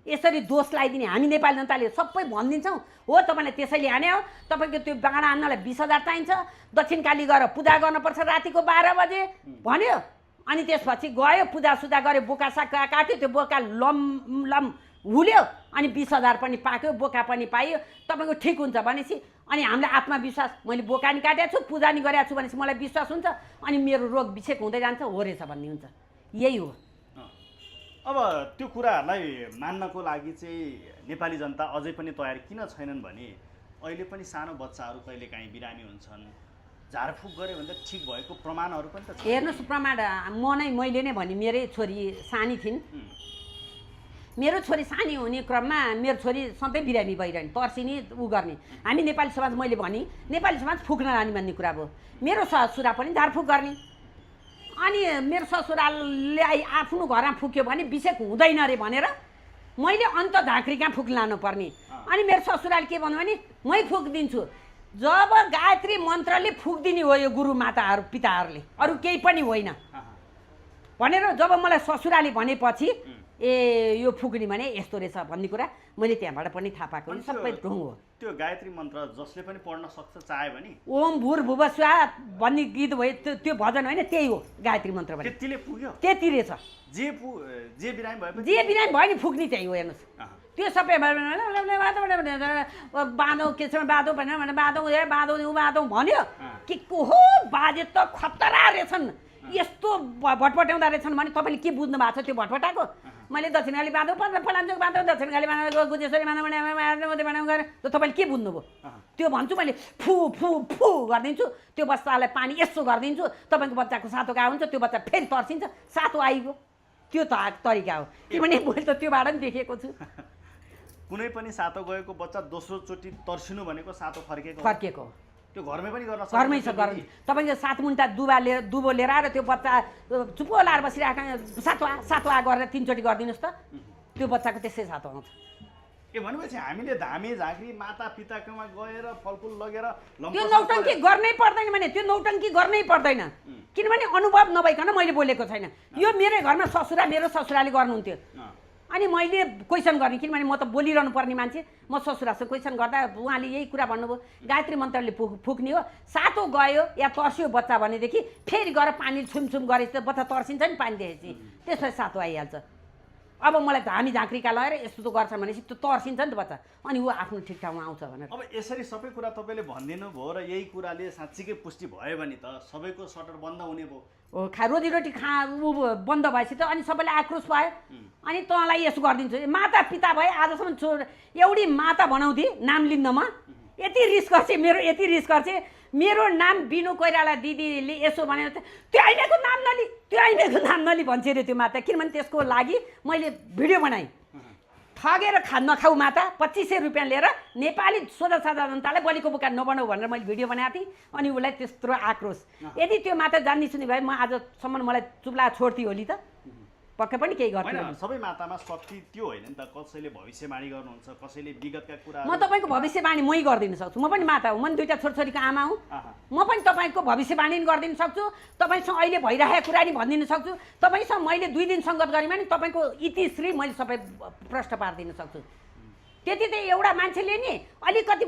यसरी दोष लगाइदिने हामी नेपाली जनताले सबै भनिदिन्छौँ, हो तपाईँलाई त्यसैले हाने हो, तपाईँको त्यो बाण हान्नलाई 20,000 चाहिन्छ, दक्षिणकाली गएर पूजा गर्नुपर्छ रातिको 12 बजे भन्यो। अनि त्यसपछि गयो, पूजासुजा गऱ्यो, बोका साग काट्यो, त्यो बोका लम हुल्यो, अनि 20,000 पनि पाक्यो, बोका पनि पाइयो, तपाईँको ठिक हुन्छ भनेपछि अनि हामीलाई आत्मविश्वास, मैले बोका नि काटेको छु, पूजा नि गरेको छु भनेपछि मलाई विश्वास हुन्छ, अनि मेरो रोग विक्षेप हुँदै जान्छ, हो रहेछ भन्ने हुन्छ। यही हो। अब त्यो कुराहरूलाई मान्नको लागि चाहिँ नेपाली जनता अझै पनि तयार किन छैनन् भने अहिले पनि सानो बच्चाहरू कहिलेकाहीँ बिरामी हुन्छन्, झारफुक गऱ्यो भने त ठिक भएको प्रमाणहरू पनि त छ। हेर्नुहोस् प्रमाण मैले नै भने, मेरै छोरी सानी थिइन्, मेरो छोरी सानी हुने क्रममा मेरो छोरी सधैँ बिरामी भइरहने, तर्सिने उ गर्ने। हामी नेपाली समाज, मैले भने नेपाली समाज फुक्न लाने भन्ने कुरा भयो। मेरो ससुरा पनि झारफुक गर्ने, अनि मेरो ससुराले आफ्नो घरमा फुक्यो भने विषेक हुँदैन अरे भनेर मैले अन्त झाँक्री कहाँ फुक लानुपर्ने। अनि मेरो ससुराले के भन्यो भने मै फुक दिन्छु, जब गायत्री मन्त्रले फुक दिने हो यो गुरु माताहरू पिताहरूले, अरू केही पनि होइन भनेर जब मलाई ससुराले भनेपछि ए यो फुक्ने भने यस्तो रहेछ भन्ने कुरा मैले त्यहाँबाट पनि थाहा पाएको। सबै ढुङ हो। त्यो गायत्री मन्त्र जसले पनि पढ्न सक्छ चाहे भने ओम भूर्भुव स्वः भन्ने गीत भयो, त्यो भजन होइन, त्यही हो गायत्री मन्त्र भने। त्यतिले पुग्यो, त्यति रहेछ। जे बिरामी भयो नि फुक्ने त्यही हो। हेर्नुहोस् त्यो सबै बाँधौ के छ बाँधौ भनेर बाँधौ भन्यो कि को हो बाजे त खतरा रहेछन्, यस्तो भटपट्याउँदा रहेछन् भने तपाईँले के बुझ्नु भएको छ त्यो भटपटाको? मैले दक्षिणकाली बाँधौ फलाञ्चोक बाँधौ दक्षिणकाली बाँधौ गुजेश्वरी बाँधौ गरेँ, तपाईँले के बुझ्नुभयो? त्यो भन्छु मैले, फु फु फु गरिदिन्छु, त्यो बच्चालाई पानी यसो गरिदिन्छु, तपाईँको बच्चाको सातो घाउ हुन्छ, त्यो बच्चा फेरि तर्सिन्छ, सातो आइगयो। त्यो त तरिका हो, किनभने मैले त त्योबाट पनि देखेको छु। कुनै पनि सातो गएको बच्चा दोस्रोचोटि तर्सिनु भनेको सातो फर्केको त्यो घरमै पनि गर्न सक्छ। घरमै छ गर्नु। तपाईँको 7 मुन्टा दुबो लिएर आएर त्यो बच्चा चुप्पो लाएर बसिरहेको सातो आ गरेर 3 चोटि गरिदिनुहोस् त, त्यो बच्चाको त्यसै सातो आउँछ। भनेपछि हामीले धामी झाँक्री माता पिताकोमा गएर फलफुल लगेर त्यो नौटङ्की गर्नै पर्दैन भने त्यो नौटङ्की गर्नै पर्दैन, किनभने अनुभव नभइकन मैले बोलेको छैन। यो मेरो घरमा मेरो ससुराले गर्नुहुन्थ्यो, अनि मैले क्वेसन गर्ने, किनभने म त बोलिरहनु पर्ने मान्छे। म ससुरासँग क्वेसन गर्दा उहाँले यही कुरा भन्नुभयो, गायत्री मन्त्रले फुक्ने हो, सातो गयो या तर्सियो बच्चा भनेदेखि फेरि गएर पानी छुमछुम गरेपछि बच्चा तर्सिन्छ नि पानी देखेपछि, त्यसपछि सातो आइहाल्छ। अब मलाई धामी झाँक्रीका लगाएर यस्तो त गर्छ भनेपछि त्यो तर्सिन्छ नि त बच्चा, अनि ऊ आफ्नो ठिक ठाउँमा आउँछ भनेर। अब यसरी सबै कुरा तपाईँले भनिदिनु भयो र यही कुराले साँच्चीकै पुष्टि भयो भने त सबैको सटर बन्द हुने भयो। रोजीरोटी बन्द भएपछि त अनि सबैलाई आक्रोश भयो, अनि तँलाई यसो गरिदिन्छु। माता पिता भए आजसम्म एउटी माता बनाउँथे नाम लिन्न, म यति रिस गर्छ, यति रिस गर्छ। मेरो नाम बिनु कोइराला दिदीले यसो भनेर त्यो आइनेको नाम नली भन्छ अरे त्यो माता, किनभने त्यसको लागि मैले भिडियो बनाएँ। ठगेर नखाऊ माता, 2500 रुपियाँ लिएर नेपाली सोझा साझा जनतालाई बलिको बोका नबनाऊ भनेर मैले भिडियो बनाएको थिएँ, अनि उसलाई त्यत्रो आक्रोश। यदि त्यो माता जान्ने सुन्ने भए म आजसम्म मलाई चुप्ला छोड्थी होली त, पक्कै पनि केही होइन गर्थेन सबै मातामा शक्ति त्यो होइन नि त कसैले भविष्यवाणी गर्नुहुन्छ कसैले विगतका कुरा म तपाईँको भविष्यवाणी मै गरिदिन सक्छु म पनि माता हुँ म पनि दुईटा छोरछोरीको आमा हुँ म पनि तपाईँको भविष्यवाणी पनि गरिदिन सक्छु तपाईँसँग अहिले भइरहेको कुरा नि भनिदिन सक्छु तपाईँसँग मैले 2 दिन सङ्गत गरेँ भने तपाईँको इतिश्री मैले सबै प्रश्न पारिदिन सक्छु त्यति त एउटा मान्छेले नि अलिकति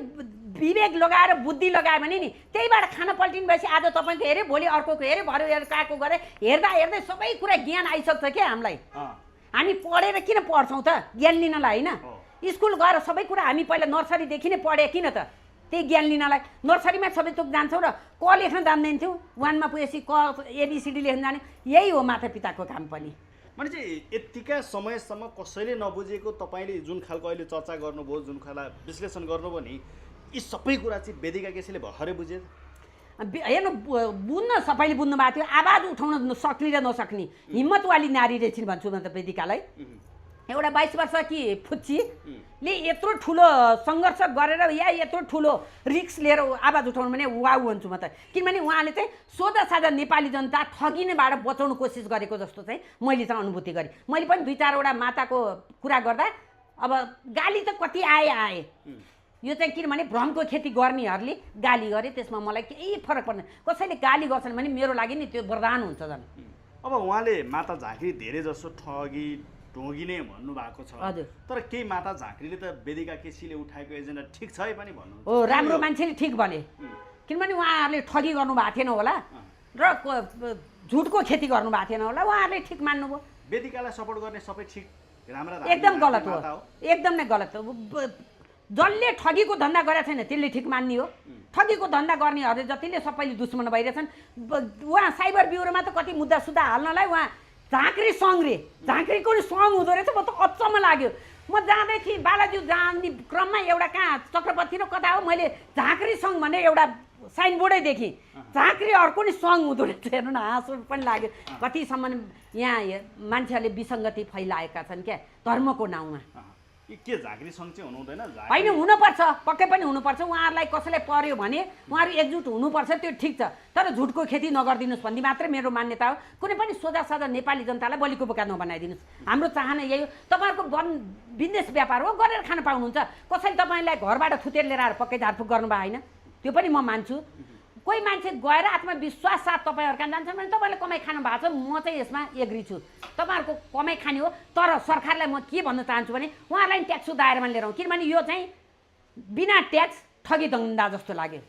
विवेक लगाएर बुद्धि लगायो भने नि त्यहीबाट खाना पल्टिनु भएपछि आज तपाईँको हेऱ्यो भोलि अर्कोको हेऱ्यो भरे हेरेर काको गरे हेर्दा हेर्दै सबै कुरा ज्ञान आइसक्छ क्या हामीलाई हामी पढेर किन पढ्छौँ त ज्ञान लिनलाई होइन स्कुल गएर सबै कुरा हामी पहिला नर्सरीदेखि नै पढे किन त त्यही ज्ञान लिनलाई नर्सरीमा सबै थोक जान्छौँ र क लेख्न जान्दैन थियौँ 1 मा पुगेपछि क एबिसिडी लेख्न जाने यही हो मातापिताको काम पनि भने चाहिँ यतिका समयसम्म कसैले नबुझेको तपाईँले जुन खालको अहिले चर्चा गर्नुभयो जुन खालको विश्लेषण गर्नुभयो नि यी सबै कुरा चाहिँ वेदिका केसीले भर्खरै बुझे हेर्नु बुझ्न सबैले बुझ्नु भएको थियो आवाज उठाउन सक्ने र नसक्ने हिम्मतवाली नारी रहेछन् भन्छु म त वेदिकालाई एउटा 22 वर्ष कि फुच्चीले यत्रो ठुलो सङ्घर्ष गरेर या यत्रो ठुलो रिक्स लिएर आवाज उठाउनु भने वाउ भन्छु म त किनभने उहाँले चाहिँ सोझा साझा नेपाली जनता ठगिनेबाट बचाउनु कोसिस गरेको जस्तो चाहिँ मैले चाहिँ अनुभूति गरेँ मैले पनि 2-4 वटा माताको कुरा गर्दा अब गाली त कति आए यो चाहिँ किनभने भ्रमको खेती गर्नेहरूले गाली गरे त्यसमा मलाई केही फरक पर्दैन कसैले गाली गर्छन् भने मेरो लागि नि त्यो वरदान हुन्छ झन् अब उहाँले माता झाँक्री धेरै जसो ठगी ढोगिने भन्नुभएको छ हजुर तर केही माता झाँक्रीले त वेदिका केसीले उठाएको एजेन्डा ठिक छ है पनि भन्नु हो राम्रो मान्छेले ठिक भने किनभने उहाँहरूले ठगी गर्नुभएको थिएन होला र झुटको खेती गर्नुभएको थिएन होला उहाँहरूले ठिक मान्नुभयो वेदिकालाई सपोर्ट गर्ने सबै ठिक राम्रा एकदम गलत हो एकदम नै गलत हो जसले ठगीको धन्दा गरेको छैन त्यसले ठिक मान्ने हो ठगीको धन्दा गर्नेहरूले जतिले सबैले दुश्मन भइरहेछन् उहाँ साइबर ब्युरोमा त कति मुद्दा सुद्धा हाल्नलाई उहाँ झाँक्री सङ्घ रे झाँक्रीको नि सङ्घ हुँदो रहेछ म त अचम्म लाग्यो म जाँदै थिएँ बालाज्यू जाने क्रममा एउटा कहाँ चक्रपति र कता हो मैले झाँक्री सङ्घ भन्ने एउटा साइनबोर्डै देखेँ झाँक्री अर्को नि सङ्घ हुँदो रहेछ हेर्नु न हाँसो पनि लाग्यो कतिसम्म यहाँ मान्छेहरूले विसङ्गति फैलाएका छन् क्या धर्मको नाउँमा के झाँक्री सङ्घ चाहिँ हुनुहुँदैन होइन हुनुपर्छ पक्कै पनि हुनुपर्छ उहाँहरूलाई कसैलाई पर्यो भने उहाँहरू एकजुट हुनुपर्छ त्यो ठिक छ तर झुटको खेती नगरिदिनुहोस् भन्ने मात्रै मेरो मान्यता हो कुनै पनि सोझा साझा नेपाली जनतालाई बलिको बोका नबनाइदिनुहोस् हाम्रो चाहना यही हो तपाईँहरूको बिजनेस व्यापार हो गरेर खान पाउनुहुन्छ कसैले तपाईँलाई घरबाट थुतेर लिएर आएर पक्कै झारफुक गर्नुभयो होइन त्यो पनि म मान्छु कोही मान्छे गएर आत्मविश्वास साथ तपाईँहरूका जान्छन् भने तपाईँले कमाइ खानु भएको छ म चाहिँ यसमा एग्री छु तपाईँहरूको कमाइ खाने हो तर सरकारलाई म के भन्न चाहन्छु भने उहाँहरूलाई ट्याक्सको दायरामा लिएर आउँ किनभने यो चाहिँ बिना ट्याक्स ठगी दण्डा जस्तो लाग्यो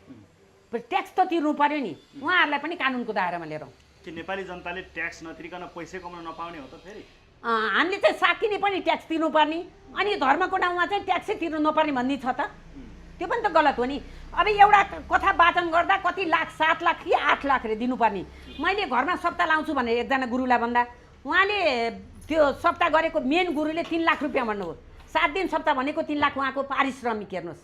ट्याक्स त तिर्नु पर्यो नि उहाँहरूलाई पनि कानुनको दायरामा लिएर आउँ कि नेपाली जनताले ट्याक्स नतिरिकन पैसा कमाउन नपाउने हो त फेरि हामीले चाहिँ साकिने पनि ट्याक्स तिर्नुपर्ने अनि धर्मको नाउँमा चाहिँ ट्याक्सै तिर्नु नपर्ने भन्ने छ त त्यो पनि त गलत हो नि अब एउटा कथा वाचन गर्दा कति लाख 7 लाख कि 8 लाख रे दिनुपर्ने मैले घरमा सप्ताह लाउँछु भनेर एकजना गुरुलाई भन्दा उहाँले त्यो सप्ताह गरेको मेन गुरुले 3 लाख रुपियाँ भन्नुभयो 7 दिन सप्ताह भनेको 3 लाख उहाँको पारिश्रमिक हेर्नुहोस्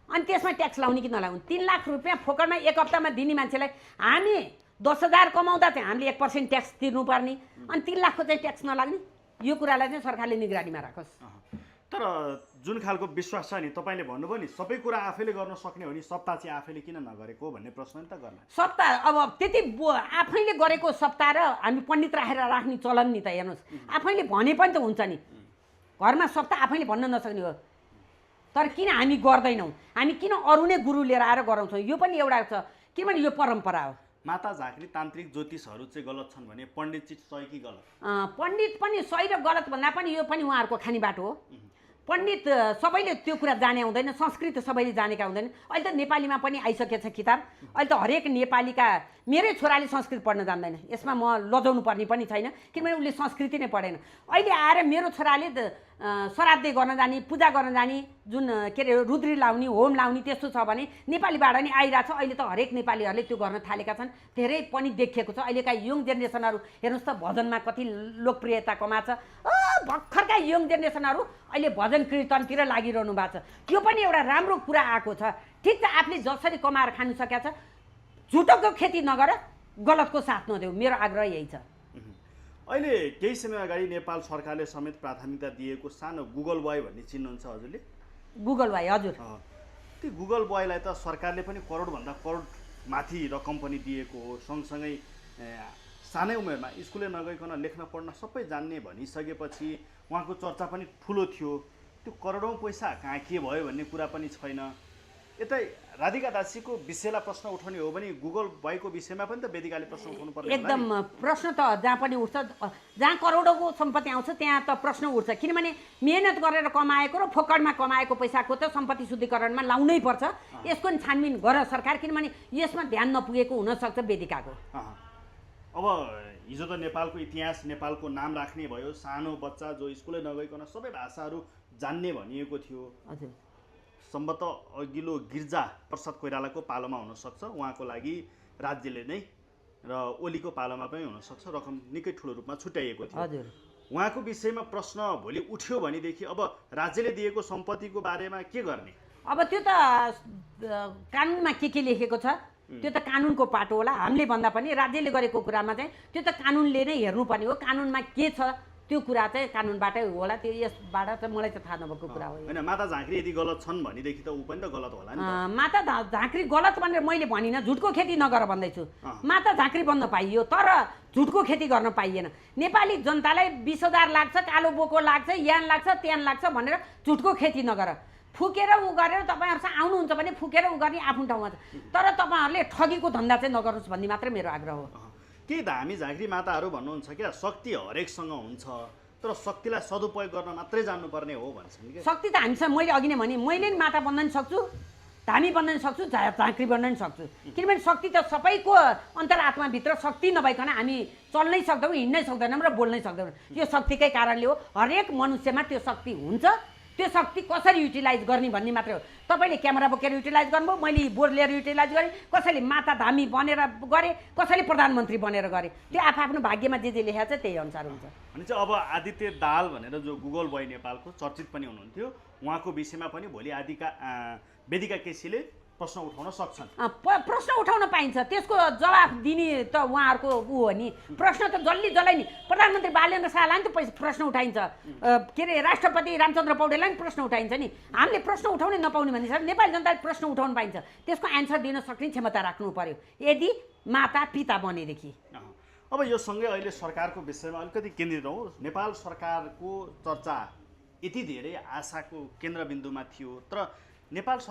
अनि त्यसमा ट्याक्स लाउने कि नलाउने 3 लाख रुपियाँ फोकटमा एक हप्तामा दिने मान्छेलाई हामी 10,000 कमाउँदा चाहिँ हामीले 1% ट्याक्स तिर्नुपर्ने अनि 3 लाखको चाहिँ ट्याक्स नलाग्ने यो कुरालाई चाहिँ सरकारले निगरानीमा राखोस् तर जुन खालको विश्वास छ नि तपाईँले भन्नुभयो नि सबै कुरा आफैले गर्न सक्ने हो नि सप्ताह चाहिँ आफैले किन नगरेको भन्ने प्रश्न नि त गर्न सप्ताह अब त्यति आफैले गरेको सप्ताह र हामी पण्डित राखेर राख्ने चलन नि त हेर्नुहोस् आफैले भने पनि त हुन्छ नि घरमा सप्ताह आफैले भन्न नसक्ने हो तर किन हामी गर्दैनौँ हामी किन अरू नै गुरु लिएर आएर गराउँछौँ यो पनि एउटा छ किनभने यो परम्परा हो माता झाँक्री तान्त्रिक ज्योतिषहरू चाहिँ गलत छन् भने पण्डित चाहिँ सही कि गलत पण्डित पनि सही र गलत भन्दा पनि यो पनि उहाँहरूको खाने बाटो हो पण्डित सबैले त्यो कुरा जाने हुँदैन संस्कृत सबैले जानेका हुँदैन अहिले त नेपालीमा पनि आइसकेछ किताब अहिले त हरेक नेपालीका मेरै छोराले संस्कृत पढ्न जान्दैन यसमा म लजाउनु पर्ने पनि छैन किनभने उसले संस्कृति नै पढेन अहिले आएर मेरो छोराले श्राद्धे गर्न जाने पूजा गर्न जाने जुन के अरे रुद्री लाउने होम लाउने त्यस्तो छ भने नेपालीबाट नि आइरहेको छ अहिले त हरेक नेपालीहरूले त्यो गर्न थालेका छन् धेरै पनि देखिएको छ अहिलेका यङ जेनेरेसनहरू हेर्नुहोस् त भजनमा कति लोकप्रियता कमाछ भर्खरका यङ जेनेरेसनहरू अहिले भजन कीर्तनतिर लागिरहनु भएको छ यो पनि एउटा राम्रो कुरा आएको छ ठिक छ आफूले जसरी कमाएर खानु सकेको छ झुटोको खेती नगर गलतको साथ नदेऊ मेरो आग्रह यही छ अहिले केही समय अगाडि नेपाल सरकारले समेत प्राथमिकता दिएको सानो गुगल बोय भन्ने चिन्नुहुन्छ हजुरले गुगल बोय हजुर त्यो गुगल बोयलाई त सरकारले पनि करोडभन्दा करोड माथि रकम पनि दिएको हो सँगसँगै सानै उमेरमा स्कुले नगइकन लेख्न पढ्न सबै जान्ने भनिसकेपछि उहाँको चर्चा पनि ठुलो थियो। त्यो करोडौँ पैसा कहाँ के भयो भन्ने कुरा पनि छैन। यतै राधिका दासीको विषयलाई प्रश्न उठाउने हो भने गुगल बोयको विषयमा पनि त वेदिकाले प्रश्न उठाउनु पर्ने होला नि। एकदम प्रश्न त जहाँ पनि उठ्छ, जहाँ करोडौँको सम्पत्ति आउँछ त्यहाँ त प्रश्न उठ्छ। किनभने मेहनत गरेर कमाएको र फोकटमा कमाएको पैसाको त सम्पत्ति शुद्धिकरणमा लाउनै पर्छ। यसको नि छानबिन गर सरकार, किनभने यसमा ध्यान नपुगेको हुनसक्छ वेदिकाको। अब हिजो त नेपालको इतिहास, नेपालको नाम राख्ने भयो, सानो बच्चा जो स्कुलै नगइकन सबै भाषाहरू जान्ने भनिएको थियो। हजुर, सम्भवतः अघिल्लो गिर्जा प्रसाद कोइरालाको पालोमा हुनसक्छ, उहाँको लागि राज्यले नै, र ओलीको पालोमा पनि हुनसक्छ, रकम निकै ठुलो रूपमा छुट्याइएको थियो। हजुर। उहाँको विषयमा प्रश्न भोलि उठ्यो भनेदेखि अब राज्यले दिएको सम्पत्तिको बारेमा के गर्ने? अब त्यो त कानुनमा के लेखेको छ त्यो त कानुनको पाटो होला। हामीले भन्दा पनि राज्यले गरेको कुरामा चाहिँ त्यो त कानुनले नै हेर्नुपर्ने हो। कानुनमा के छ त्यो कुरा चाहिँ कानुनबाटै होला। त्यो यसबाट चाहिँ मलाई त थाहा नभएको कुरा हो। होइन, माता झाँक्री यदि गलत छन् भनेदेखि त ऊ पनि त गलत होला नि त। माता झाँक्री गलत भनेर मैले भनिनँ, झुटको खेती नगर भन्दैछु। माता झाँक्री बन्न पाइयो तर झुटको खेती गर्न पाइएन। नेपाली जनतालाई 20,000 लाग्छ, कालो बोको लाग्छ, यान लाग्छ, त्यान लाग्छ भनेर झुटको खेती नगर। फुकेर उ गरेर तपाईँहरूसँग आउनुहुन्छ भने फुकेर उ गर्ने आफ्नो ठाउँमा छ, तर तपाईँहरूले ठगीको धन्दा चाहिँ नगर्नुहोस् भन्ने मात्रै मेरो आग्रह हो। के धामी झाँक्री माताहरू भन्नुहुन्छ क्या, शक्ति हरेकसँग हुन्छ तर शक्तिलाई सदुपयोग गर्न मात्रै जान्नुपर्ने हो भन्छन् कि। शक्ति त हामीसँग, मैले अघि नै भने, मैले नि माता बन्न नि सक्छु, धामी बन्न नि सक्छु, झाँक्री बन्न नि सक्छु। किनभने शक्ति त सबैको अन्तरात्माभित्र शक्ति नभइकन हामी चल्नै सक्दैनौँ, हिँड्नै सक्दैनौँ र बोल्नै सक्दैनौँ। यो शक्तिकै कारणले हो। हरेक मनुष्यमा त्यो शक्ति हुन्छ। त्यो शक्ति कसरी युटिलाइज गर्ने भन्ने मात्रै हो। तपाईँले क्यामेरा बोकेर युटिलाइज गर्नुभयो, मैले बोर्ड लिएर युटिलाइज गरेँ, कसैले माता धामी बनेर गरे, कसैले प्रधानमन्त्री बनेर गरे। त्यो आफ्नो भाग्यमा जे लेखेको छ त्यही अनुसार हुन्छ। अनि चाहिँ अब आदित्य दाहाल भनेर जो गुगल बोय नेपालको चर्चित पनि हुनुहुन्थ्यो, उहाँको विषयमा पनि भोलि वेदिका केसीले प्रश्न उठाउन सक्छन्। प्रश्न उठाउन पाइन्छ, त्यसको जवाफ दिने त उहाँहरूको ऊ हो नि। प्रश्न त जसलाई नि प्रधानमन्त्री बालेन्द्र शाहलाई नि त प्रश्न उठाइन्छ, के अरे राष्ट्रपति रामचन्द्र पौडेललाई नि प्रश्न उठाइन्छ नि। हामीले प्रश्न उठाउनै नपाउने भन्ने छ। नेपाली जनताले प्रश्न उठाउन पाइन्छ, त्यसको एन्सर दिन सक्ने क्षमता राख्नु पर्यो यदि माता पिता बनेदेखि। अब यो सँगै अहिले सरकारको विषयमा अलिकति केन्द्रित हौँ। नेपाल सरकारको चर्चा यति धेरै आशाको केन्द्रबिन्दुमा थियो, तर नेपाल